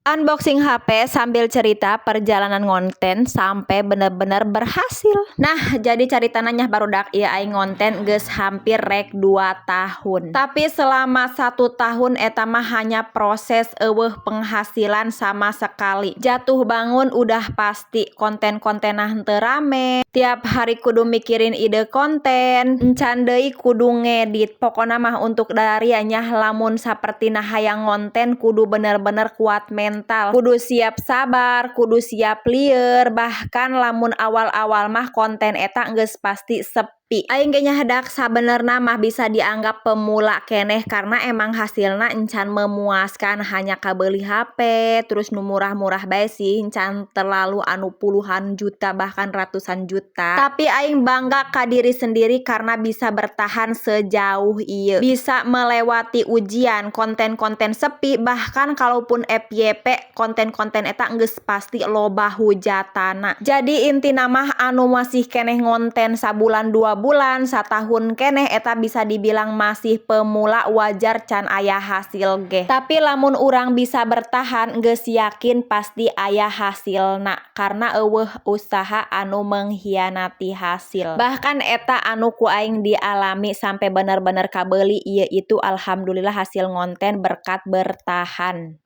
Unboxing HP sambil cerita perjalanan ngonten sampai bener-bener berhasil. Nah, jadi caritana nya, barudak, ieu aing ngonten geus hampir rek 2 tahun. Tapi selama 1 tahun eta mah hanya proses, euweuh penghasilan sama sekali. Jatuh bangun udah pasti, konten-kontenna henteu rame. Tiap hari kudu mikirin ide konten, encan deui kudu ngedit. Pokona mah untuk dari nya, lamun sapertina hayang ngonten kudu bener-bener kuat mental, kudu siap sabar, kudu siap lieur, bahkan lamun awal-awal mah konten eta geus pasti sepi. Aing ge nya dak sabenerna mah bisa dianggap pemula keneh karena emang hasilna encan memuaskan, hanya kabeuli HP, terus nu murah-murah bae sih, encan terlalu anu puluhan juta, bahkan ratusan juta. Tapi aing bangga ka diri sendiri karena bisa bertahan sejauh ieu. Bisa melewati ujian konten-konten sepi, bahkan kalaupun FYP, konten-konten eta geus pasti loba hujatana. Jadi intina mah anu masih keneh ngonten sabulan, 2 bulan, satahun keneh, eta bisa dibilang masih pemula, wajar can aya hasil ge. Tapi lamun urang bisa bertahan, geus yakin pasti aya hasilna karena euweuh usaha anu mengkhianati hasil. Bahkan eta anu ku aing dialami sampai bener-bener kabeuli ieu itu, alhamdulillah, hasil ngonten berkat bertahan.